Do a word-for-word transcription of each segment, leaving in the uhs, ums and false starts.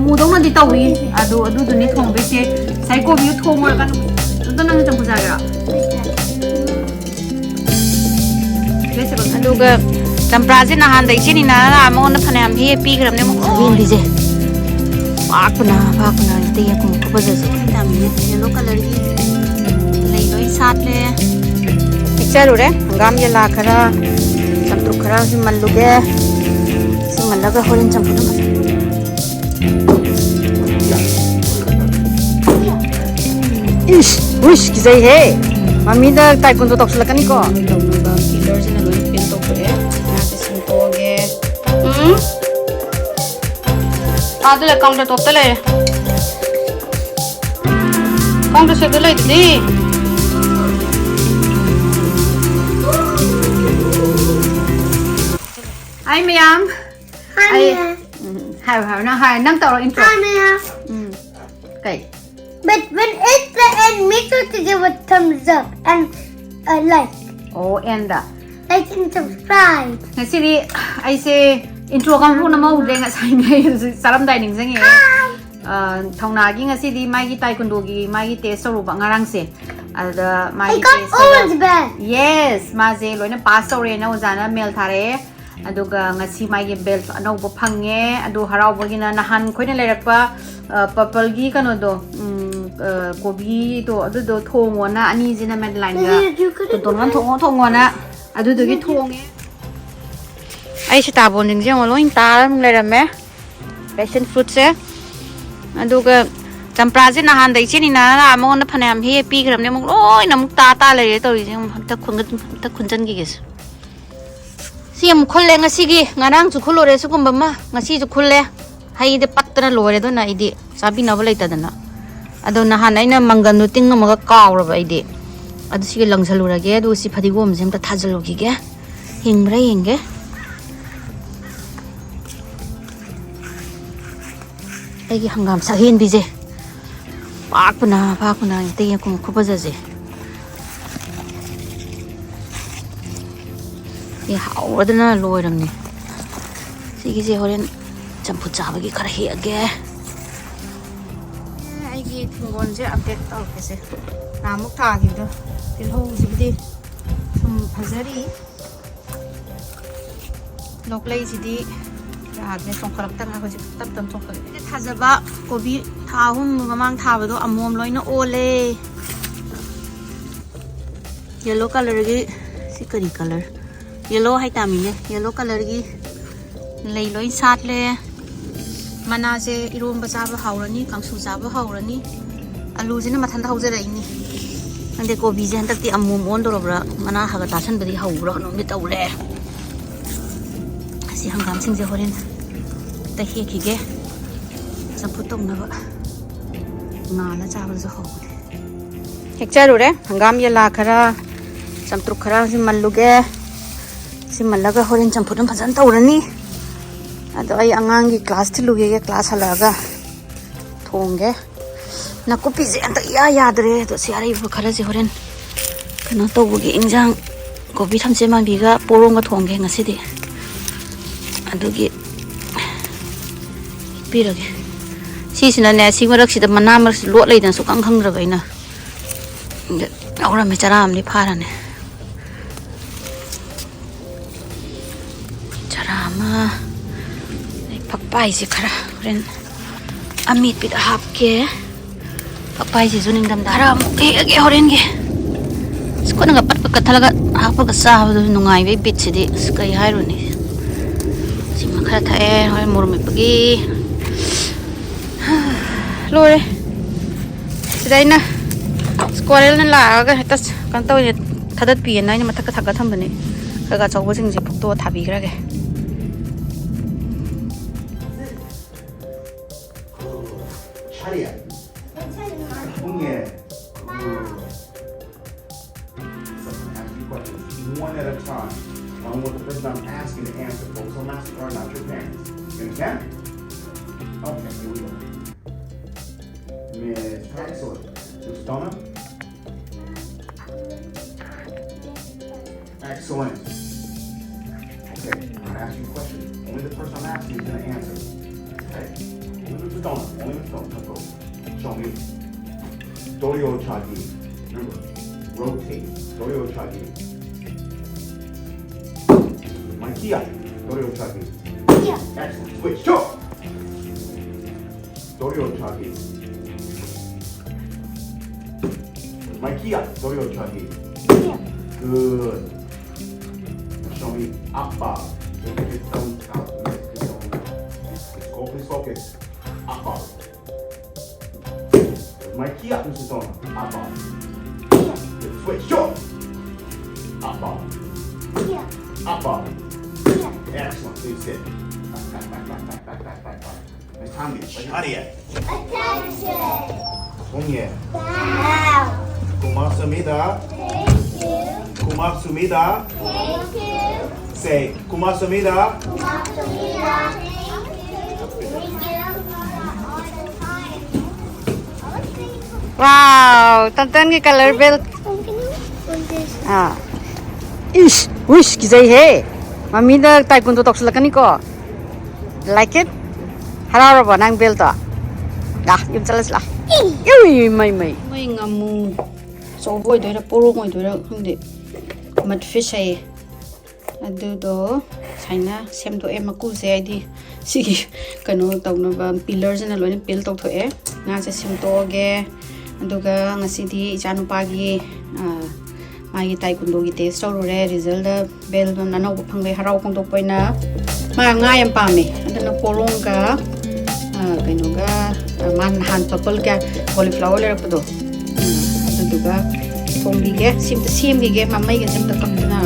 ꯃꯨꯗꯧꯅꯗꯤ ꯇꯧꯏ꯫ ꯑꯗꯣ ꯑꯗꯨꯗꯨꯅꯤ ꯊꯣꯡꯗꯣꯏꯁꯦ꯫ ꯉꯁꯥꯏ ꯀꯣꯕꯤꯗꯨ ꯊꯣꯡꯉꯨꯔꯒ ꯑꯗꯨꯝ ꯅꯪꯅ ꯆꯝꯐꯨꯠ ꯆꯥꯒꯦꯔꯣ? ꯑꯗꯨꯒ ꯆꯝꯄ꯭ꯔꯥꯁꯦ ꯅꯍꯥꯟꯗ ꯏꯆꯦ ꯅꯤꯅꯥꯅ ꯂꯥꯛꯑ ꯃꯉꯣꯟꯗ ꯐꯅꯌꯥꯝ ꯍꯦꯛ ꯄꯤꯈ꯭ꯔꯕꯅꯦ꯫ ꯑꯃꯨꯛ ꯌꯦꯡꯕꯤꯁꯦ꯫ ꯄꯥꯛꯄꯅ ꯄꯥꯛꯄꯅ ꯏꯇꯩ ꯑꯩꯈꯣꯏ ꯈꯨꯐꯖꯁꯦ꯫ Yellow colorꯒꯤ ꯂꯩ ꯂꯣꯏ ꯁꯥꯠꯂꯦ꯫ ꯍꯦꯛꯆꯔꯨꯔꯦ꯫ ꯍꯪꯒꯥꯝ ꯌꯦꯂꯥ ꯈꯔ, ꯆꯝꯇ꯭ꯔꯨꯛ ꯈꯔ ꯁꯤ ꯃꯜꯂꯨꯒꯦ꯫ ꯁꯤ ꯃꯜꯂꯒ ꯍꯣꯔꯦꯟ ꯆꯝꯐꯨꯠ ꯑꯃ꯫ ꯏꯁ! ꯎꯏꯁ! ꯀꯤꯖꯩꯍꯦ! ꯃꯃꯤꯗ ꯇꯥꯏꯀꯨꯟꯗꯣ ꯇꯧꯁꯤꯜꯂꯛꯀꯅꯤꯀꯣ꯫ ꯇꯧꯅꯕ ꯄꯤꯂꯔꯁꯤꯅ ꯂꯣꯏ ꯄꯦꯟ ꯇꯧꯊꯣꯛꯑꯦ꯫ ꯉꯥꯁꯦ ꯁꯦꯡꯗꯣꯛꯑꯒꯦ꯫ ꯎꯝ? ꯑꯥꯗ ꯂꯩ, counter topꯇ ꯂꯩꯔꯦ꯫ Counter shelfꯇ ꯂꯩꯗꯨꯗꯤ꯫ Hi ꯃꯌꯥꯝ꯫ Hi ꯑꯩ ꯃꯌꯥꯝ꯫ ꯎꯝ, ꯍꯥꯏꯌꯨ, ꯍꯥꯏꯌꯨ, ꯅꯪ ꯍꯥꯏꯌꯨ, ꯅꯪ ꯇꯧꯔꯣ intro꯫ Hi ꯃꯌꯥꯝ꯫ ꯎꯝ, ꯀꯩ? But when it's the end, make sure to give a thumbs up and a like. ꯑꯣ, and? Like and subscribe. ꯉꯁꯤꯗꯤ ꯑꯩꯁꯦ intro ꯀꯝꯐꯨ ꯅꯝꯍꯧꯗ꯭ꯔꯦ, ꯉꯁꯥꯏ ꯃꯌꯥꯝꯁꯨ ꯆꯥꯔꯝꯗꯥꯏ ꯅꯤꯡꯁꯤꯡꯉꯛꯑꯦ꯫ Hi. ꯑ, ꯊꯧꯅꯥꯒꯤ ꯉꯁꯤꯗꯤ ꯃꯥꯒꯤ ꯇꯥꯏꯀꯨꯟꯗꯣꯒꯤ ꯃꯥꯒꯤ test ꯇꯧꯔꯨꯕ ꯉꯔꯥꯡꯁꯦ꯫ ꯑꯗꯨꯗ ꯃꯥꯒꯤ I got test ꯇꯧꯕ all the best. Yes, ꯃꯥꯁꯦ ꯂꯣꯏꯅ pass ꯇꯧꯔꯦꯅ ꯑꯣꯖꯥꯅ mail ꯊꯥꯔꯛꯑꯦ꯫ ꯑꯗꯨꯒ ꯉꯁꯤ ꯃꯥꯒꯤ belt ꯑꯅꯧꯕ ꯐꯪꯉꯦ꯫ ꯑꯗꯨ ꯍꯔꯥꯎꯕꯒꯤꯅ ꯅꯍꯥꯟ ꯑꯩꯈꯣꯏꯅ ꯂꯩꯔꯛꯄ, ꯑ, purpleꯒꯤ ꯀꯩꯅꯣꯗꯣ, ꯎꯝ, ꯑ, ꯀꯣꯕꯤꯗꯣ, ꯑꯗꯨꯗꯣ ꯊꯣꯡꯉꯣꯅ ꯑꯅꯤꯁꯤꯅ Madelineꯒ ꯇꯣꯟꯇꯣꯟꯒ ꯊꯣꯡꯉꯣ, ꯊꯣꯡꯉꯣꯅ ꯑꯗꯨꯗꯨꯒꯤ ꯊꯣꯡꯉꯦ꯫ ꯑꯩ ꯁꯤꯇꯥꯕꯣꯟꯁꯤꯡꯁꯦ ꯌꯦꯡꯉꯣ, ꯂꯣꯏ ꯇꯥꯔ ꯑꯗꯨꯝ ꯂꯩꯔꯝꯃꯦ꯫ Passion fruitꯁꯦ꯫ ꯑꯗꯨꯒ ꯆꯝꯄ꯭ꯔꯥꯁꯦ ꯅꯍꯥꯟꯗ ꯏꯆꯦ ꯅꯤꯅꯥꯅ ꯂꯥꯛꯑ ꯃꯉꯣꯟꯗ ꯐꯅꯌꯥꯝ ꯍꯦꯛ ꯄꯤꯈ꯭ꯔꯕꯅꯦ, ꯑꯃꯨꯛ ꯂꯣꯏꯅ ꯑꯃꯨꯛ ꯇꯥ ꯇꯥ ꯂꯩꯔꯦ ꯇꯧꯔꯤꯁꯦ꯫ ꯑꯃꯨꯛ ꯑꯝꯇ ꯈꯨꯟꯒꯠ-, ꯑꯝꯇ ꯈꯨꯟꯖꯟꯈꯤꯒꯦꯁꯦ꯫ ꯁꯤ ꯑꯃꯨꯛ ꯈꯨꯜꯂꯦ ꯉꯁꯤꯒꯤ, ꯉꯔꯥꯡꯁꯨ ꯈꯨꯜꯂꯨꯔꯦ ꯁꯤꯒꯨꯝꯕ ꯑꯃ, ꯉꯁꯤꯁꯨ ꯈꯨꯜꯂꯦ꯫ ꯍꯩꯗꯤ ꯄꯠꯇꯅ ꯂꯣꯏꯔꯦ, ꯑꯗꯨꯅ ꯑꯩꯗꯤ ꯆꯥꯕꯤꯅꯕ ꯂꯩꯇꯗꯅ꯫ ꯑꯗꯣ ꯅꯍꯥꯟ ꯑꯩꯅ ꯃꯪꯒꯟꯗꯣ ꯇꯤꯡꯉꯝꯃꯒ ꯀꯥꯎꯔꯕ ꯑꯩꯗꯤ꯫ ꯑꯗꯨ ꯁꯤꯒ ꯂꯪꯁꯜꯂꯨꯔꯒꯦ, ꯑꯗꯨꯒ ꯁꯤ ꯐꯗꯤꯒꯣꯝꯁꯦ ꯑꯝꯇ ꯊꯥꯖꯤꯜꯂꯨꯈꯤꯒꯦ꯫ ꯍꯤꯡꯕ꯭ꯔꯥ ꯌꯦꯡꯒꯦ꯫ ꯑꯩꯒꯤ ꯍꯪꯒꯥꯝ ꯁꯛꯍꯦꯟꯕꯤꯁꯦ꯫ ꯄꯥꯛꯄꯅ, ꯄꯥꯛꯄꯅ ꯏꯇꯩ ꯑꯩꯈꯣꯏ ꯈꯨꯐꯖꯁꯦ꯫ ꯑꯦ, ꯍꯥꯎꯔꯗꯅ ꯂꯣꯏꯔꯝꯅꯦ꯫ ꯁꯤꯒꯤꯁꯦ ꯍꯣꯔꯦꯟ ꯆꯝꯐꯨꯠ ꯆꯥꯕꯒꯤ ꯈꯔ ꯍꯦꯛꯑꯒꯦ꯫ ꯑꯩꯒꯤ ꯍꯤꯡꯒꯣꯜꯁꯦ ꯑꯞꯗꯦꯠ ꯇꯧꯔꯛꯀꯦꯁꯦ꯫ ꯅꯍꯥꯟꯃꯨꯛ ꯊꯥꯈꯤꯕꯗꯣ ꯇꯤꯜꯍꯧꯁꯤꯕꯨꯗꯤ ꯁꯨꯝ ꯐꯖꯔꯤ꯫ ꯂꯣꯛꯂꯩꯁꯤꯗꯤ ꯌꯥꯗ꯭ꯔꯦ, ꯆꯣꯡꯈꯠꯂꯛꯇꯅ ꯍꯧꯖꯤꯛ ꯇꯞ ꯇꯞꯅ ꯆꯣꯡꯈꯠꯂꯛꯑꯦ꯫ ꯑꯩꯅ ꯊꯥꯖꯕ ꯀꯣꯕꯤ ꯊꯥ ꯑꯍꯨꯝ ꯃꯃꯥꯡ ꯊꯥꯕꯗꯣ ꯑꯃꯣꯝ ꯂꯣꯏꯅ ꯑꯣꯜꯂꯦ꯫ ꯌꯦꯂꯣ ꯀꯂꯔꯒꯤ, ꯁꯤ ꯀꯔꯤ ꯀꯂꯔ? ꯌꯦꯂꯣ ꯍꯥꯏꯇꯥꯃꯤꯅꯦ, ꯌꯦꯂꯣ ꯀꯂꯔꯒꯤ ꯂꯩ ꯂꯣꯏ ꯁꯥꯠꯂꯦ꯫ ꯃꯅꯥꯁꯦ ꯏꯔꯣꯝꯕ ꯆꯥꯕ ꯍꯥꯎꯔꯅꯤ, ꯀꯥꯡꯁꯨ ꯆꯥꯕ ꯍꯥꯎꯔꯅꯤ꯫ ꯑꯂꯨꯁꯤꯅ ꯃꯊꯟꯇ ꯍꯧꯖꯔꯛꯏꯅꯤ꯫ ꯈꯪꯗꯦ, ꯀꯣꯕꯤꯁꯦ ꯍꯟꯗꯛꯇꯤ ꯑꯃꯣꯝ ꯑꯣꯟꯗꯧꯔꯕ꯭ꯔꯥ, ꯃꯅꯥ ꯈꯔ ꯈꯔ ꯇꯥꯁꯟꯕꯗꯤ ꯍꯧꯕ꯭ꯔꯥ ꯀꯩꯅꯣꯝꯗꯤ ꯇꯧꯔꯦ꯫ ꯑꯁꯤ ꯍꯪꯒꯥꯝꯁꯤꯡꯁꯦ ꯍꯣꯔꯦꯟ ꯑꯝꯇ ꯍꯦꯛꯈꯤꯒꯦ, ꯆꯝꯐꯨꯠ ꯇꯧꯅꯕ꯫ ꯉꯥꯜꯂ ꯆꯥꯕꯗꯁꯨ ꯍꯥꯎꯕꯅꯦ꯫ ꯍꯦꯛꯆꯔꯨꯔꯦ ꯍꯪꯒꯥꯝ ꯌꯦꯂꯥ ꯈꯔ, ꯆꯝꯇ꯭ꯔꯨꯛ ꯈꯔ ꯁꯤ ꯃꯜꯂꯨꯒꯦ꯫ ꯁꯤ ꯃꯜꯂꯒ ꯍꯣꯔꯦꯟ ꯆꯝꯐꯨꯠ ꯑꯃ ꯐꯖꯅ ꯇꯧꯔꯅꯤ꯫ ꯑꯗꯣ ꯑꯩ ꯑꯉꯥꯡꯒꯤ ꯀ꯭ꯂꯥꯁ ꯊꯤꯜꯂꯨꯒꯦ, ꯀ꯭ꯂꯥꯁ ꯍꯜꯂꯛꯑꯒ ꯊꯣꯡꯒꯦ꯫ ꯅꯥꯀꯨꯞꯄꯤꯁꯦ ꯍꯟꯗꯛ ꯏꯌꯥ ꯌꯥꯗ꯭ꯔꯦ꯫ ꯑꯗꯣ ꯁꯤ ꯑꯔꯩꯕ ꯈꯔꯁꯦ ꯍꯣꯔꯦꯟ ꯀꯩꯅꯣ ꯇꯧꯕꯒꯤ, ꯏꯟꯖꯥꯡ ꯀꯣꯕꯤ ꯊꯝꯆꯦꯠ ꯃꯥꯟꯕꯤꯒ ꯄꯣꯔꯣꯡꯒ ꯊꯣꯡꯒꯦ ꯉꯁꯤꯗꯤ꯫ ꯑꯗꯨꯒꯤ ꯄꯤꯔꯒꯦ꯫ ꯁꯤꯁꯤꯅꯅꯦ, ꯁꯤ ꯃꯔꯛꯁꯤꯗ ꯃꯅꯥ ꯃꯔꯛꯁꯤꯗ ꯂꯣꯠ ꯂꯩꯗꯅ ꯁꯨꯛꯈꯪ ꯈꯪꯗ꯭ꯔꯕ ꯑꯩꯅ꯫ ꯑꯗ ꯂꯧꯔꯝꯃꯦ, ꯆꯔꯥ ꯑꯃꯗꯤ ꯐꯥꯔꯅꯤ꯫ ꯆꯔꯥ ꯑꯃ꯫ ꯑꯗꯩ ꯐꯛꯄꯥꯏꯁꯦ ꯈꯔ ꯍꯣꯔꯦꯟ ꯑꯃꯦꯠꯄꯤꯗ ꯍꯥꯞꯀꯦ꯫ ꯐꯛꯄꯥꯏꯁꯤꯁꯨ ꯅꯤꯡꯊꯝꯊꯥ ꯈꯔ ꯑꯃꯨꯛ ꯍꯦꯛꯑꯒꯦ ꯍꯣꯔꯦꯟꯒꯤ꯫ ꯑꯁ, ꯈꯨꯠꯅꯒ ꯄꯠ ꯄꯠ ꯀꯠꯊꯠꯂꯒ ꯍꯥꯞꯄꯒ ꯆꯥꯕꯗꯨ ꯅꯨꯡꯉꯥꯏꯕꯩ ꯕꯤꯠꯁꯤꯗꯤ ꯑꯁ ꯀꯩ ꯍꯥꯏꯔꯨꯅꯤ꯫ ꯁꯤꯃ ꯈꯔ ꯊꯛꯑꯦ ꯍꯣꯔꯦꯟ ꯃꯣꯔꯣꯛ ꯃꯦꯠꯄꯒꯤ꯫ ꯂꯣꯏꯔꯦ꯫ ꯁꯤꯗ ꯑꯩꯅ ꯁ꯭ꯀ꯭ꯋꯥꯔꯦꯜꯅ ꯂꯥꯛꯑꯒ ꯍꯦꯛꯇ ꯀꯩꯅꯣ ꯇꯧꯋꯦ, ꯊꯥꯗꯠꯄꯤꯌꯦꯅ ꯑꯩꯅ ꯃꯊꯛꯇ ꯊꯥꯡꯒꯠ ꯊꯝꯕꯅꯦ꯫ ꯈꯔ ꯈꯔ ꯑꯆꯧꯕꯁꯤꯡꯁꯦ ꯐꯨꯛꯇꯣꯛꯑ ꯊꯥꯕꯤꯈ꯭ꯔꯒꯦ꯫ Shadia. Someone ask you questions one at a time. I want the person I'm asking to answer. Folks, I'm asking are not your parents. You understand? Okay, here we go. Miss, excellent. Miss Donna? Excellent. Okay, I'm gonna ask you a question. Only the person I'm asking is gonna answer. Only with stone, let go. Show me. Dorio Chagi. Remember, rotate. Dorio Chagi. Maikia. Dorio Chagi. Kia. Excellent. Switch. Show. Dorio Chagi. Maikia. Dorio Chagi. Kia. Good. Now show me. Appa. Don't get your thumb out. Let's go. Please focus. Appa. Maikia, Mister Tona. Appa. Kia. Switch. Show. Appa. Kia. Appa. Kia. Excellent. Please sit. Back, back, back, back, back, back, back, back, back. Nice time. Wait, Aria. Attention. Sonye. Wow. Kumasumida. Thank you. Kumasumida. Thank you. Say, Kumasumida. Kumasumida. Thank you. Thank you. Wow, tonton ngi color belt. Ah. Ish, wish, kizai he. Mami da taekwondo tok sila kani ko. Like it? Hararo ba nang belt to. Dah, yum chalas lah. Yum, mai, mai. Mai ngamu. So, boy, doira, poro, boy, doira, hande. Mud fish hai. ꯑꯗꯨꯗꯣ ꯁꯨꯃꯥꯏꯅ ꯁꯦꯝꯗꯣꯛꯑꯦ꯫ ꯃꯀꯨꯁꯦ ꯍꯥꯏꯗꯤ ꯁꯤꯒꯤ ꯀꯩꯅꯣ ꯇꯧꯅꯕ ꯄꯤꯂꯔꯁꯤꯅ ꯂꯣꯏꯅ ꯄꯤꯜ ꯇꯧꯊꯣꯛꯑꯦ꯫ ꯉꯥꯁꯦ ꯁꯦꯝꯗꯣꯛꯑꯒꯦ꯫ ꯑꯗꯨꯒ ꯉꯁꯤꯗꯤ ꯏꯆꯥꯅꯨꯄꯥꯒꯤ, ꯑ, ꯃꯥꯒꯤ ꯇꯥꯏꯀꯨꯟꯗꯣꯒꯤ ꯇꯦꯁ ꯇꯧꯔꯨꯔꯦ꯫ ꯔꯤꯖꯜꯗ ꯕꯦꯜ ꯑꯅꯧꯕ ꯐꯪꯕꯩ ꯍꯔꯥꯎ ꯐꯣꯡꯗꯣꯛꯄ ꯑꯣꯏꯅ ꯃꯥ ꯉꯥ ꯌꯥꯝ ꯄꯥꯝꯃꯦ꯫ ꯑꯗꯨꯅ ꯄꯣꯔꯣꯡꯒ, ꯑ, ꯀꯩꯅꯣꯒ, ꯑ, ꯃꯥ ꯅꯍꯥꯟ ꯄꯔꯄꯜꯒ ꯀꯣꯂꯤꯐ꯭ꯂꯥꯋꯔ ꯂꯩꯔꯛꯄꯗꯣ, ꯑꯗꯨꯗꯨꯒ ꯊꯣꯡꯕꯤꯒꯦ꯫ ꯁꯤ ꯑꯝꯇ ꯁꯦꯝꯈꯤꯒꯦ, ꯃꯃꯩꯒꯁꯦ ꯑꯝꯇ ꯀꯛꯇꯅ꯫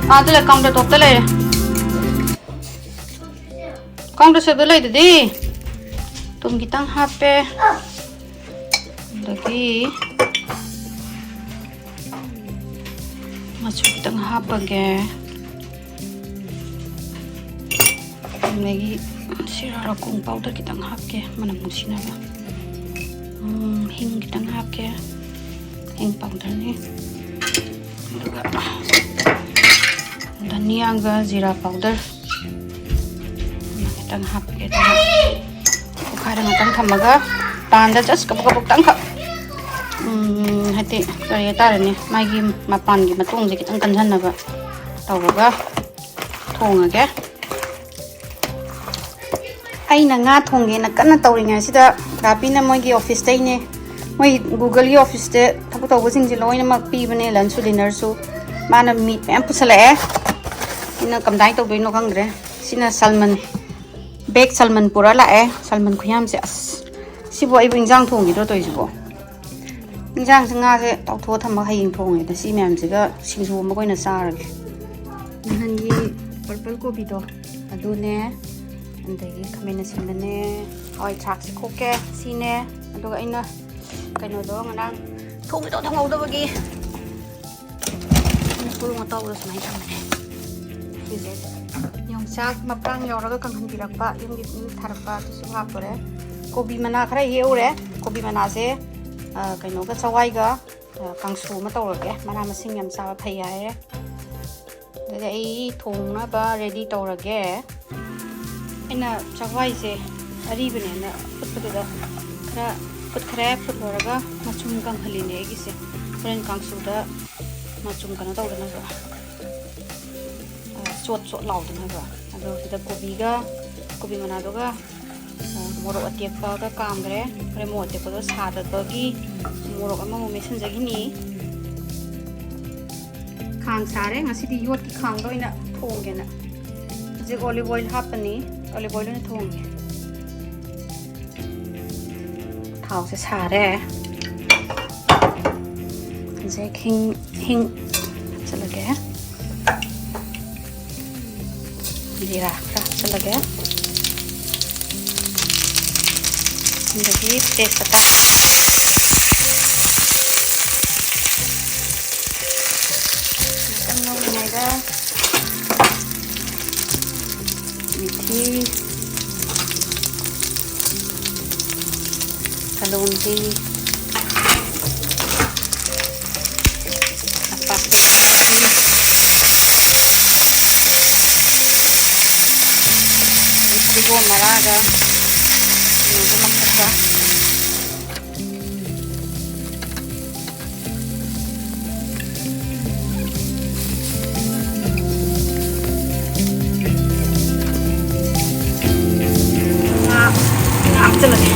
ꯑꯥꯗ ꯂꯩ, counter topꯇ ꯂꯩꯔꯦ꯫ Counter topꯇ ꯂꯩꯗꯨꯗꯤ꯫ ꯊꯨꯝ ꯈꯤꯇꯪ ꯍꯥꯞꯄꯦ꯫ ꯑꯗꯒꯤ ꯃꯆꯨ ꯈꯤꯇꯪ ꯍꯥꯞꯄꯒꯦ꯫ ꯑꯗꯒꯤ ꯁꯤꯔꯥ ꯔꯀꯣꯡ powder ꯈꯤꯇꯪ ꯍꯥꯞꯀꯦ, ꯃꯅꯝ ꯅꯨꯡꯁꯤꯅꯕ꯫ ꯎꯝ, ꯍꯤꯡ ꯈꯤꯇꯪ ꯍꯥꯞꯀꯦ, ꯍꯤꯡ powderꯅꯤ꯫ ꯑꯗꯨꯒ ꯙꯅꯤꯌꯥꯒ ꯖꯤꯔꯥ powder ꯈꯤꯇꯪ ꯍꯥꯞꯄꯒꯦ꯫ ꯑꯗꯨꯒ ꯑꯣꯠꯈꯥꯏꯔ ꯉꯥꯛꯇꯪ ꯊꯝꯃꯒ panꯗ just ꯀꯕꯛ ꯀꯕꯛꯇꯪꯈꯛ, ꯎꯝ, ꯍꯥꯏꯗꯤ ꯀꯔꯤ ꯍꯥꯏꯇꯥꯔꯦꯅꯦ, ꯃꯥꯒꯤ ꯃꯄꯥꯟꯒꯤ ꯃꯇꯣꯡꯁꯦ ꯈꯤꯇꯪ ꯀꯟꯖꯟꯅꯕ ꯇꯧꯔꯒ ꯊꯣꯡꯉꯒꯦ꯫ ꯑꯩꯅ ꯉꯥ ꯊꯣꯡꯒꯦꯅ ꯀꯟꯅ ꯇꯧꯔꯤꯉꯩꯁꯤꯗ, ꯔꯥꯕꯤꯅ ꯃꯣꯏꯒꯤ officeꯇꯩꯅꯦ, ꯃꯣꯏ Googleꯒꯤ officeꯇ ꯊꯕꯛ ꯇꯧꯕꯁꯤꯡꯁꯦ ꯂꯣꯏꯅꯃꯛ ꯄꯤꯕꯅꯦ, lunchꯁꯨ dinnerꯁꯨ꯫ ꯃꯥꯅ meat ꯃꯌꯥꯝ ꯄꯨꯁꯜꯂꯛꯑꯦ꯫ ꯑꯩꯅ ꯀꯃꯥꯏꯅ ꯇꯧꯗꯣꯏꯅꯣ ꯈꯪꯗ꯭ꯔꯦ꯫ ꯁꯤꯅ salmon, baked salmon ꯄꯨꯔ ꯂꯥꯛꯑꯦ꯫ Salmon ꯈꯨꯌꯥꯝꯁꯦ, ꯑꯁ, ꯁꯤꯕꯨ ꯑꯩꯕꯨ ꯏꯟꯖꯥꯡ ꯊꯣꯡꯈꯤꯗ꯭ꯔꯣ ꯇꯧꯔꯤꯁꯤꯕꯣ? ꯏꯟꯖꯥꯡꯁꯦ, ꯉꯥꯁꯦ ꯇꯥꯎꯊꯣꯛꯑ ꯊꯝꯃꯒ ꯍꯌꯦꯡ ꯊꯣꯡꯉꯦꯗ꯫ ꯁꯤ ꯃꯌꯥꯝꯁꯤꯒ ꯁꯤꯡꯖꯨ ꯑꯃꯒ ꯑꯣꯏꯅ ꯆꯥꯔꯒꯦ꯫ ꯅꯍꯥꯟꯒꯤ purple ꯀꯣꯕꯤꯗꯣ ꯑꯗꯨꯅꯦ, ꯑꯗꯒꯤ ꯈꯥꯃꯦꯟ ꯑꯁꯤꯟꯕꯅꯦ, ꯍꯋꯥꯏ ꯊ꯭ꯔꯥꯛꯁꯦ ꯈꯣꯛꯀꯦ, ꯁꯤꯅꯦ, ꯑꯗꯨꯒ ꯑꯩꯅ ꯀꯩꯅꯣꯗꯣ ꯉꯔꯥꯡ ꯊꯣꯡꯒꯤꯗꯣ ꯊꯣꯡꯍꯧꯗꯕꯒꯤ ꯄꯨꯂꯨꯡ ꯑꯇꯥꯎꯕꯗꯣ ꯁꯨꯃꯥꯏꯅ ꯊꯝꯕꯅꯦ꯫ ꯁꯤꯁꯦ ꯌꯣꯡꯆꯥꯛ ꯃꯄ꯭ꯔꯥꯡ ꯌꯥꯎꯔꯒ ꯀꯪꯍꯟꯕꯤꯔꯛꯄ, ꯌꯨꯝꯒꯤ ꯃꯤ ꯊꯥꯔꯛꯄ, ꯑꯗꯨꯁꯨ ꯍꯥꯞꯇꯣꯔꯦ꯫ ꯀꯣꯕꯤ ꯃꯅꯥ ꯈꯔ ꯍꯦꯛꯎꯔꯦ꯫ ꯀꯣꯕꯤ ꯃꯅꯥꯁꯦ, ꯑ, ꯀꯩꯅꯣꯒ, ꯆꯋꯥꯏꯒ, ꯑ, ꯀꯥꯡꯁꯨ ꯑꯃ ꯇꯧꯔꯒꯦ꯫ ꯃꯅꯥ ꯃꯁꯤꯡ ꯌꯥꯝ ꯆꯥꯕ ꯐꯩ ꯍꯥꯏꯌꯦ꯫ ꯑꯗꯨꯗꯤ ꯑꯩ ꯊꯣꯡꯅꯕ ready ꯇꯧꯔꯒꯦ꯫ ꯑꯩꯅ ꯆꯋꯥꯏꯁꯦ ꯑꯔꯤꯕꯅꯦꯅ ꯐꯨꯠꯄꯗꯨꯗ ꯈꯔ ꯐꯨꯠꯈ꯭ꯔꯦ꯫ ꯐꯨꯠꯂꯨꯔꯒ ꯃꯆꯨꯝ ꯀꯪꯍꯜꯂꯤꯅꯦ ꯑꯩꯒꯤꯁꯦ, ꯍꯣꯔꯦꯟ ꯀꯥꯡꯁꯨꯗ ꯃꯆꯨꯝ ꯀꯩꯅꯣ ꯇꯧꯗꯅꯕ, ꯑ, ꯆꯣꯠ ꯆꯣꯠ ꯂꯥꯎꯗꯅꯕ꯫ ꯑꯗꯣ ꯁꯤꯗ ꯀꯣꯕꯤꯒ, ꯀꯣꯕꯤ ꯃꯅꯥꯗꯨꯒ, ꯑ, ꯃꯣꯔꯣꯛ ꯑꯇꯦꯛꯄꯒ ꯀꯥꯝꯈ꯭ꯔꯦ꯫ ꯍꯣꯔꯦꯟ ꯃꯣꯔꯣꯛ ꯑꯇꯦꯛꯄꯗꯣ ꯁꯥꯗꯕꯒꯤ ꯃꯣꯔꯣꯛ ꯑꯃꯃꯨꯛ ꯃꯦꯠꯁꯤꯟꯖꯈꯤꯅꯤ꯫ ꯈꯥꯡ ꯁꯥꯔꯦ꯫ ꯉꯁꯤꯗꯤ ꯌꯣꯠꯀꯤ ꯈꯥꯡꯗ ꯑꯣꯏꯅ ꯊꯣꯡꯒꯦꯅ꯫ ꯍꯧꯖꯤꯛ olive oil ꯍꯥꯞꯄꯅꯤ꯫ Olive oil ꯑꯣꯏꯅ ꯊꯣꯡꯒꯦ꯫ ꯊꯥꯎꯁꯦ ꯁꯥꯔꯦ꯫ ꯍꯧꯖꯤꯛ ꯍꯤꯡ, ꯍꯤꯡ ꯍꯥꯞꯆꯤꯜꯂꯒꯦ꯫ ꯖꯤꯔꯥ ꯈꯔ ꯍꯥꯞꯆꯤꯜꯂꯒꯦ꯫ ꯑꯗꯒꯤ ꯇꯦꯖꯄꯇꯥ꯫ ꯉꯥꯛꯇꯪ ꯉꯧꯔꯤꯉꯩꯗ ꯃꯤꯊꯤ, ꯀꯂꯣꯟꯖꯤ, ꯅꯄꯥꯛꯄꯤ, ꯐꯗꯤꯒꯣꯝ ꯃꯔꯥꯒ ꯀꯩꯅꯣꯒ ꯃꯊꯛꯇ꯫ ꯉꯥ, ꯉꯥ ꯍꯥꯞꯆꯤꯜꯂꯒꯦ꯫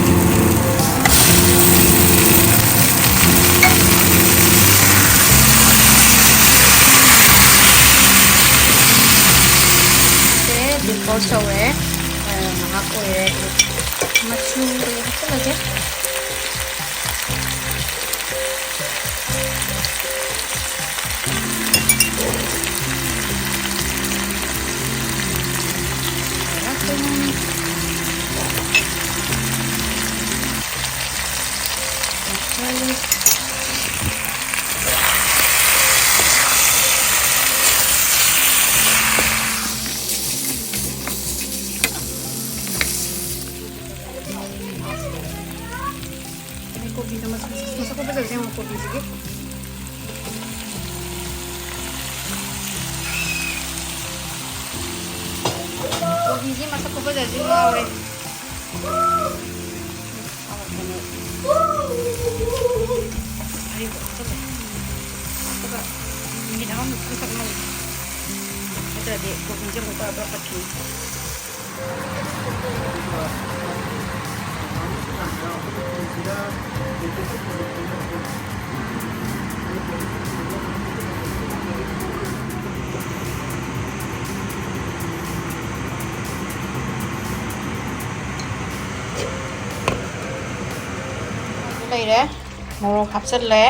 ꯁꯦ, ꯗꯤꯝꯄꯜꯁ ꯇꯧꯔꯦ꯫ ꯑ, ꯉꯥꯏꯍꯥꯛ ꯑꯣꯏꯔꯦ꯫ ꯃꯆꯨ ꯍꯥꯞꯆꯤꯜꯂꯒꯦ꯫ ꯑꯗꯩ ꯀꯣꯕꯤꯗꯣ ꯃꯁꯛ, ꯃꯁꯛ ꯈꯨꯐꯖꯁꯦ ꯌꯦꯡꯉꯣ, ꯀꯣꯕꯤꯁꯤꯒꯤ꯫ ꯀꯣꯕꯤꯁꯤ ꯃꯁꯛ ꯈꯨꯐꯖꯁꯦ ꯉꯥꯎꯔꯦ꯫ ꯍꯥꯎꯕꯅꯦ꯫ ꯑꯔꯤꯕ ꯍꯥꯞꯆꯜꯂꯦ꯫ ꯑꯗꯨꯒ ꯃꯤꯅꯤꯠ ꯑꯃꯃꯨꯛ ꯈꯛ ꯉꯧꯒꯦ꯫ ꯅꯠꯇ꯭ꯔꯗꯤ ꯀꯣꯕꯤꯁꯦ ꯑꯃꯨꯛ ꯄ꯭ꯔꯞ ꯄ꯭ꯔꯞ ꯄꯠꯈꯤꯅꯤ꯫ ꯂꯩꯔꯦ꯫ ꯃꯣꯔꯣꯛ ꯍꯥꯞꯆꯜꯂꯦ꯫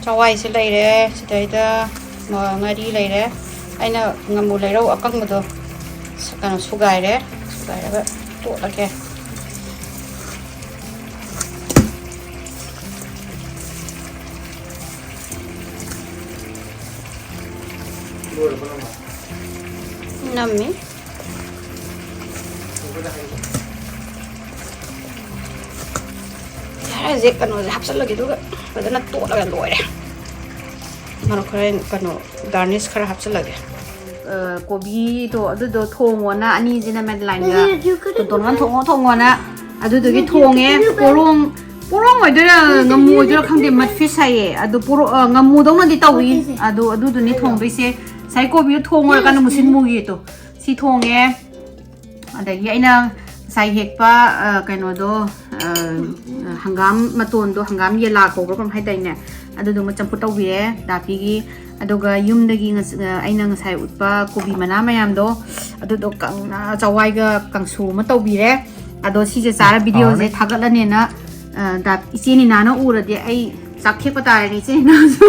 ꯆꯋꯥꯏꯁꯦ ꯂꯩꯔꯦ꯫ ꯁꯤꯗꯩꯗ ꯉꯥꯔꯤ ꯂꯩꯔꯦ꯫ ꯑꯩꯅ ꯉꯥꯃꯨ ꯂꯩꯔꯧ ꯑꯀꯪꯕꯗꯣ ꯁ-, ꯀꯩꯅꯣ, ꯁꯨꯒꯥꯏꯔꯦ꯫ ꯁꯨꯒꯥꯏꯔꯒ ꯇꯣꯠꯂꯒꯦ꯫ ꯅꯝꯃꯤ꯫ ꯌꯥꯔꯦ, ꯍꯧꯖꯤꯛ ꯀꯩꯅꯣꯁꯦ ꯍꯥꯞꯆꯤꯜꯂꯒꯦ, ꯑꯗꯨꯒ ꯐꯖꯅ ꯇꯣꯠꯂꯒ ꯂꯣꯏꯔꯦ꯫ ꯃꯔꯣꯏ ꯈꯔ, ꯀꯩꯅꯣ, garnish ꯈꯔ ꯍꯥꯞꯆꯤꯜꯂꯒꯦ꯫ ꯑ, ꯀꯣꯕꯤꯗꯣ ꯑꯗꯨꯗꯣ ꯊꯣꯡꯉꯣꯅ ꯑꯅꯤꯁꯤꯅ Madelineꯒ ꯇꯣꯟꯇꯣꯟꯒ ꯊꯣꯡꯉꯣ, ꯊꯣꯡꯉꯣꯅ꯫ ꯑꯗꯨꯗꯨꯒꯤ ꯊꯣꯡꯉꯦ꯫ ꯄꯣꯔꯣꯡ, ꯄꯣꯔꯣꯡ ꯑꯣꯏꯗꯣꯏꯔꯥ, ꯉꯥꯃꯨ ꯑꯣꯏꯗꯣꯏꯔꯥ ꯈꯪꯗꯦ, mud fish ꯍꯥꯏꯌꯦ꯫ ꯑꯗꯨ ꯄꯣꯔꯣ-, ꯑ, ꯉꯥꯃꯨꯗꯧꯅꯗꯤ ꯇꯧꯏ꯫ ꯑꯗꯨ, ꯑꯗꯨꯗꯨꯅꯤ ꯊꯣꯡꯗꯣꯏꯁꯦ꯫ ꯉꯁꯥꯏ ꯀꯣꯕꯤꯗꯣ ꯊꯣꯡꯉꯨꯔꯀꯥꯟꯗ ꯃꯨꯁꯤꯟ ꯃꯨꯒꯤꯗꯣ꯫ ꯁꯤ ꯊꯣꯡꯉꯦ꯫ ꯑꯗꯒꯤ ꯑꯩꯅ ꯉꯁꯥꯏ ꯍꯦꯛꯄ, ꯑ, ꯀꯩꯅꯣꯗꯣ, ꯑ, ꯍꯪꯒꯥꯝ ꯃꯇꯣꯟꯗꯣ, ꯍꯪꯒꯥꯝ ꯌꯦꯂꯥ ꯀꯧꯕ꯭ꯔꯥ ꯀꯩꯅꯣꯝ ꯍꯥꯏꯗꯥꯏꯅꯦ? ꯑꯗꯨꯗꯨꯃ ꯆꯝꯐꯨꯠ ꯇꯧꯕꯤꯔꯦ ꯗꯥꯄꯤꯒꯤ꯫ ꯑꯗꯨꯒ ꯌꯨꯝꯗꯒꯤ ꯉꯁ-, ꯑ, ꯑꯩꯅ ꯉꯁꯥꯏ ꯎꯠꯄ ꯀꯣꯕꯤ ꯃꯅꯥ ꯃꯌꯥꯝꯗꯣ, ꯑꯗꯨꯗꯣ ꯀꯪꯅ ꯆꯋꯥꯏꯒ ꯀꯥꯡꯁꯨ ꯑꯃ ꯇꯧꯕꯤꯔꯦ꯫ ꯑꯗꯣ ꯁꯤꯁꯦ ꯆꯥꯔ videoꯁꯦ ꯍꯥꯎꯔꯅꯤ꯫ ꯊꯥꯒꯠꯂꯅꯦꯅ, ꯑ, ꯗꯥ-, ꯏꯆꯦ ꯅꯤꯅꯥꯅ ꯎꯔꯗꯤ ꯑꯩ ꯆꯥꯛ ꯊꯦꯛꯄ ꯇꯥꯔꯦꯅꯦ, ꯏꯆꯦ ꯅꯤꯅꯥꯁꯨ꯫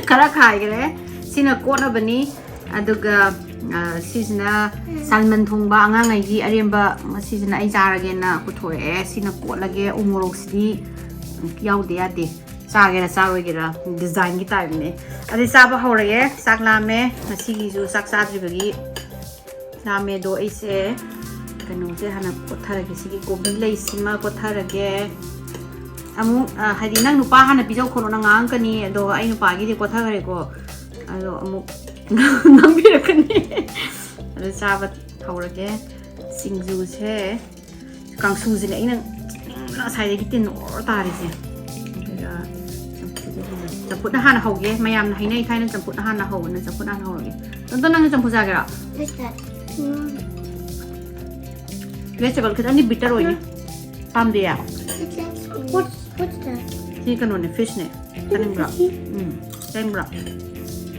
ꯈꯔ ꯈꯥꯏꯈ꯭ꯔꯦ꯫ ꯁꯤꯅ ꯀꯣꯠꯅꯕꯅꯤ꯫ ꯑꯗꯨꯒ, ꯑ, ꯁꯤꯁꯤꯅ ꯁꯥꯜꯃꯟ ꯊꯣꯡꯕ ꯑꯉꯥꯡꯉꯩꯒꯤ ꯑꯔꯦꯝꯕ, ꯁꯤꯁꯤꯅ ꯑꯩ ꯆꯥꯔꯒꯦꯅ ꯄꯨꯊꯣꯔꯛꯑꯦ꯫ ꯁꯤꯅ ꯀꯣꯠꯂꯒꯦ꯫ ꯎ ꯃꯣꯔꯣꯛꯁꯤꯗꯤ ꯌꯥꯎꯗ ꯌꯥꯗꯦ꯫ ꯆꯥꯒꯦꯔꯥ ꯆꯥꯔꯣꯏꯒꯦꯔꯥ, designꯒꯤ typeꯅꯦ꯫ ꯑꯗꯨꯗꯤ ꯆꯥꯕ ꯍꯧꯔꯒꯦ꯫ ꯆꯥꯛ ꯂꯥꯝꯃꯦ꯫ ꯉꯁꯤꯒꯤꯁꯨ ꯆꯥꯛ ꯆꯥꯗ꯭ꯔꯤꯕꯒꯤ ꯂꯥꯝꯃꯦ꯫ ꯑꯗꯣ ꯑꯩꯁꯦ ꯀꯩꯅꯣꯁꯦ ꯍꯥꯟꯅ ꯀꯣꯠꯊꯔꯒꯦ꯫ ꯁꯤꯒꯤ ꯀꯣꯕꯤ ꯂꯩꯁꯤꯃ ꯀꯣꯠꯊꯔꯒꯦ꯫ ꯑꯃꯨꯛ, ꯑ, ꯍꯥꯏꯗꯤ ꯅꯪ ꯅꯨꯄꯥ ꯍꯥꯟꯅ ꯄꯤꯖꯧ ꯈꯣꯠꯂꯣꯅ ꯉꯥꯡꯉꯛꯀꯅꯤ꯫ ꯑꯗꯣ ꯑꯩ ꯅꯨꯄꯥꯒꯤꯗꯤ ꯀꯣꯠꯊꯈ꯭ꯔꯦꯀꯣ꯫ ꯑꯗꯣ ꯑꯃꯨꯛ ꯉꯥꯡꯕꯤꯔꯛꯀꯅꯤ꯫ ꯑꯗꯨ ꯆꯥꯕ ꯍꯧꯔꯒꯦ꯫ ꯁꯤꯡꯖꯨꯁꯦ ꯀꯥꯡꯁꯨꯁꯤꯅꯦ ꯑꯩꯅ ꯆꯤꯛꯅꯤꯡꯕꯅ ꯉꯁꯥꯏꯗꯒꯤ ꯇꯤꯟ ꯑꯣꯔ ꯇꯥꯔꯤꯁꯦ꯫ ꯑꯗꯨꯒ ꯆꯝꯐꯨꯠ-, ꯆꯝꯐꯨꯠꯅ ꯍꯥꯟꯅ ꯍꯧꯒꯦ꯫ ꯃꯌꯥꯝꯅ ꯍꯩꯅꯩ ꯊꯥꯏꯅ ꯆꯝꯐꯨꯠꯅ ꯍꯥꯟꯅ ꯍꯧꯕꯅ, ꯆꯝꯐꯨꯠꯅ ꯍꯥꯟꯅ ꯍꯧꯔꯒꯦ꯫ ꯗꯣꯟꯇꯣꯟ, ꯅꯪꯁꯨ ꯆꯝꯐꯨꯠ ꯆꯥꯒꯦꯔꯣ? What's that? Mm. Vegetable ꯈꯤꯇꯪꯗꯤ bitter ꯑꯣꯏꯅꯤ꯫ ꯄꯥꯝꯗꯦꯌꯦ? What's, what's that? ꯁꯤ ꯀꯩꯅꯣꯅꯦ, fishꯅꯦ꯫ ꯆꯥꯅꯤꯡꯕ꯭ꯔꯣ? ꯎꯝ, ꯆꯥꯅꯤꯡꯕ꯭ꯔꯣ?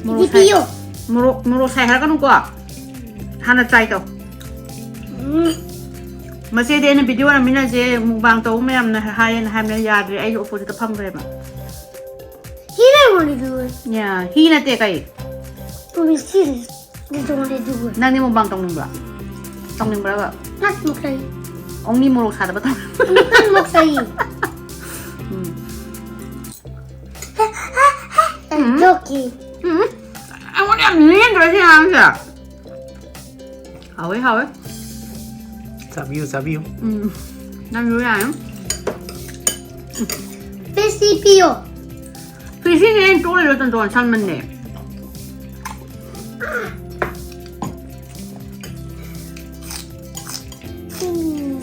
ꯃꯣꯔꯣꯛ ꯁꯥꯏ-, ꯄꯤꯌꯣ꯫ ꯃꯣꯔꯣꯛ, ꯃꯣꯔꯣꯛ ꯁꯥꯏ ꯍꯥꯏꯔꯛꯀꯅꯨꯀꯣ꯫ ꯍꯥꯟꯅ try ꯇꯧ꯫ ꯎꯝ꯫ ꯃꯆꯦꯗꯤ ꯑꯩꯅ video ꯅꯝꯃꯤꯟꯅꯁꯦ, mukbang ꯇꯧꯕ ꯃꯌꯥꯝꯅ ꯍꯥꯏꯌꯦꯅ ꯍꯥꯏꯕꯅ ꯌꯥꯗ꯭ꯔꯦ, ꯑꯩꯒꯤ oppositeꯇ ꯐꯝꯈ꯭ꯔꯦꯕ꯫ He don't want to do it. Yeah, he ꯅꯠꯇꯦ ꯀꯩ? Mommy, see this. This is the one they do. ꯅꯪꯗꯤ ꯃꯨꯛꯕꯥꯡ ꯇꯧꯅꯤꯡꯕ꯭ꯔꯥ? ꯇꯧꯅꯤꯡꯕ꯭ꯔꯕ? Not smoke. ꯑꯣꯡꯂꯤ ꯃꯣꯔꯣꯛ ꯁꯥꯗꯕ ꯇꯧ. Not smoke. Um. I'm joking. ꯎꯝ. ꯑꯩꯉꯣꯟꯗ ꯌꯥꯝ ꯂꯦꯡꯗ꯭ꯔꯣ ꯁꯤ ꯑꯉꯥꯡꯁꯦ? ꯍꯥꯎꯋꯦ, ꯍꯥꯎꯋꯦ. ꯆꯥꯕꯤꯌꯨ, ꯆꯥꯕꯤꯌꯨ꯫ ꯎꯝ. ꯅꯪꯁꯨ ꯌꯥꯏ. Fishy Pio. ꯐꯤꯁꯤꯅꯦ ꯑꯩꯅ ꯇꯣꯛꯂꯤꯗꯣ, ꯇꯣꯟꯇꯣꯟ, ꯁꯜꯃꯟꯅꯦ꯫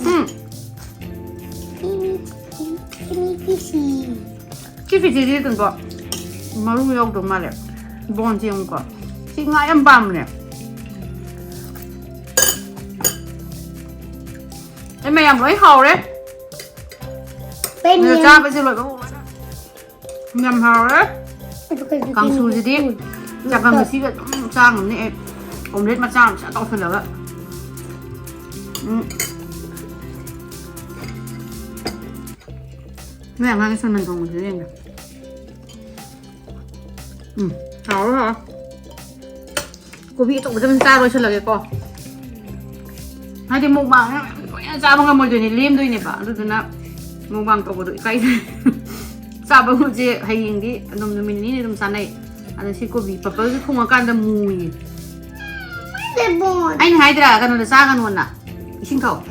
ꯎꯝ꯫ ꯁꯤ ꯐꯤꯁꯤꯗꯤ ꯀꯩꯅꯣ ꯃꯔꯨ ꯌꯥꯎꯗꯧ ꯃꯥꯜꯂꯦ꯫ ꯕꯣꯟꯁꯦ ꯌꯦꯡꯉꯨꯀꯣ꯫ ꯁꯤ ꯉꯥ ꯌꯥꯝ ꯄꯥꯝꯕꯅꯦ꯫ ꯑꯩ ꯃꯌꯥꯝ ꯂꯣꯏ ꯍꯥꯎꯔꯦ꯫ ꯑꯗꯣ ꯆꯥꯕꯁꯦ ꯂꯣꯏꯕ ꯌꯥꯝ ꯍꯥꯎꯔꯦ꯫ ꯀꯥꯡꯁꯨꯁꯤꯗꯤ ꯆꯥꯛꯀꯪꯒꯁꯤꯒ ꯑꯗꯨꯝ ꯆꯥ ꯉꯝꯅꯤ ꯑꯩ꯫ ꯑꯣꯝꯂꯦꯠ ꯃꯆꯥ ꯃꯆꯥ ꯇꯧꯁꯜꯂꯒ꯫ ꯎꯝ꯫ ꯅꯣꯏ ꯑꯉꯥꯡꯒꯤ ꯁꯜꯃꯟ ꯊꯣꯡꯕꯁꯤꯗꯤ ꯌꯦꯡꯉꯦ꯫ ꯎꯝ, ꯍꯥꯎꯔꯦ, ꯍꯥꯎꯔꯦ꯫ ꯀꯣꯕꯤ ꯑꯆꯧꯕꯗ ꯑꯗꯨꯝ ꯆꯥ ꯂꯣꯏꯁꯜꯂꯒꯦꯀꯣ꯫ ꯍꯥꯏꯗꯤ ꯃꯨꯛꯕꯥꯡ ꯂꯣꯏꯅ ꯆꯥꯕ ꯉꯝꯃꯣꯏꯗꯣꯏꯅꯦ, ꯂꯦꯝꯗꯣꯏꯅꯦꯕ꯫ ꯑꯗꯨꯗꯨꯅ ꯃꯨꯛꯕꯥꯡ ꯇꯧꯕꯗꯣ ꯏꯀꯥꯏꯖꯩ꯫ ꯆꯥꯕꯕꯨꯁꯦ ꯍꯌꯦꯡꯗꯤ ꯑꯗꯨꯝ ꯅꯨꯃꯤꯠ ꯅꯤꯅꯤ ꯑꯗꯨꯝ ꯆꯥꯅꯩ꯫ ꯑꯗꯣ ꯁꯤ ꯀꯣꯕꯤ ꯄꯄꯜꯁꯦ ꯊꯣꯡꯉꯀꯥꯟꯗ ꯃꯨꯏꯌꯦ꯫ Lemon. ꯑꯩꯅ ꯍꯥꯏꯗ꯭ꯔꯥ ꯀꯩꯅꯣꯗ ꯆꯥꯒꯅꯣꯅ? ꯏꯁꯤꯡ ꯊꯛꯑꯣ꯫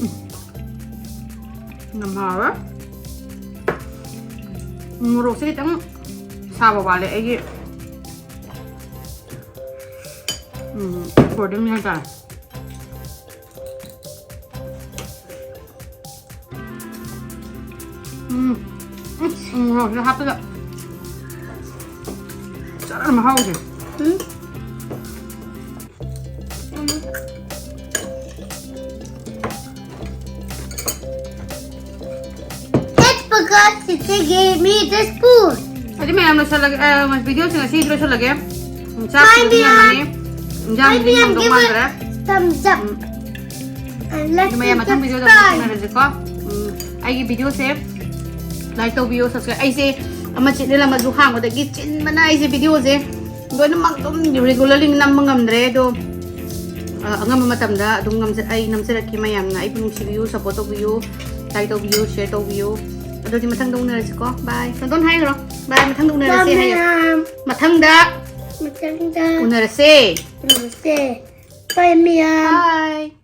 ꯎꯝ꯫ ꯌꯥꯝ ꯍꯥꯎꯔꯦ꯫ ꯃꯣꯔꯣꯛꯁꯦ ꯈꯤꯇꯪ ꯁꯥꯕ ꯋꯥꯠꯂꯦ ꯑꯩꯒꯤ꯫ ꯎꯝ, accordingly ꯍꯥꯏꯇꯥꯔꯦ꯫ ꯎꯝ, ꯎꯝ, ꯎꯝ, ꯃꯣꯔꯣꯛꯁꯦ ꯍꯥꯞꯄꯗ ꯆꯥꯔ ꯃꯍꯥꯎꯁꯦ꯫ ꯎꯝ꯫ Let's forgot to give me the spoon. ꯑꯗꯨꯗꯤ ꯃꯌꯥꯝ ꯂꯣꯏꯁꯜꯂꯒꯦ, ꯑ, ꯚꯤꯗꯤꯑꯣꯁꯦ ꯉꯁꯤ ꯂꯣꯏꯁꯜꯂꯒꯦ꯫ ꯎꯝ, ꯆꯥꯛ Bye, ꯊꯤꯕꯗꯤ ꯃꯌꯥꯝ꯫ ꯌꯥꯝꯃꯅꯤ꯫ ꯏꯟꯖꯥꯡꯗꯤ Bye, ꯃꯌꯥꯝ, ꯌꯥꯝꯗꯧ give ꯃꯥꯟꯗ꯭ꯔꯦ꯫ us thumbs up. Um. And like ꯑꯗꯨ ꯃꯌꯥꯝ and ꯃꯊꯪ ꯚꯤꯗꯤꯑꯣꯗ ꯑꯃꯨꯛ subscribe. ꯊꯦꯡꯅꯔꯁꯤꯀꯣ꯫ ꯎꯝ, ꯑꯩꯒꯤ ꯚꯤꯗꯤꯑꯣꯁꯦ like ꯇꯧꯕꯤꯌꯣ, subscribe꯫ ꯑꯩꯁꯦ ꯑꯃ ꯆꯦꯅꯦꯜ ꯑꯃꯁꯨ ꯍꯥꯡꯕꯗꯒꯤ ꯆꯤꯟꯕꯅ ꯑꯩꯁꯦ ꯚꯤꯗꯤꯑꯣꯁꯦ ꯂꯣꯏꯅꯃꯛ ꯑꯗꯨꯝ ꯔꯤꯒꯨꯂꯔꯂꯤ ꯅꯝꯕ ꯉꯝꯗ꯭ꯔꯦ꯫ ꯑꯗꯣ ꯑ, ꯑꯉꯝꯕ ꯃꯇꯝꯗ ꯑꯗꯨꯝ ꯉꯝꯖ- ꯑꯩ ꯅꯝꯖꯔꯛꯀꯦ꯫ ꯃꯌꯥꯝꯅ ꯑꯩꯕꯨ ꯅꯨꯡꯁꯤꯕꯤꯌꯨ, ꯁꯞꯄꯣꯔꯠ ꯇꯧꯕꯤꯌꯨ, ꯂꯥꯏꯛ ꯇꯧꯕꯤꯌꯨ, ꯁꯤꯌꯔ ꯇꯧꯕꯤꯌꯨ꯫ ꯑꯗꯨꯗꯤ ꯃꯊꯪꯗ ꯎꯅꯔꯁꯤꯀꯣ꯫ ꯕꯥꯏ꯫ ꯅꯗꯣꯟ ꯍꯥꯏꯈ꯭ꯔꯣ꯫ ꯕꯥꯏ, ꯃꯊꯪꯗ ꯎꯅꯔꯁꯤ ꯍꯥꯏꯌꯣ꯫ ꯃꯌꯥꯝ ꯃꯊꯪꯗ ꯃꯊꯪꯗ ꯎꯅꯔꯁꯦ꯫ ꯎꯅꯔꯁꯦ꯫ ꯕꯥꯏ ꯃꯌꯥꯝ꯫ ꯕꯥꯏ꯫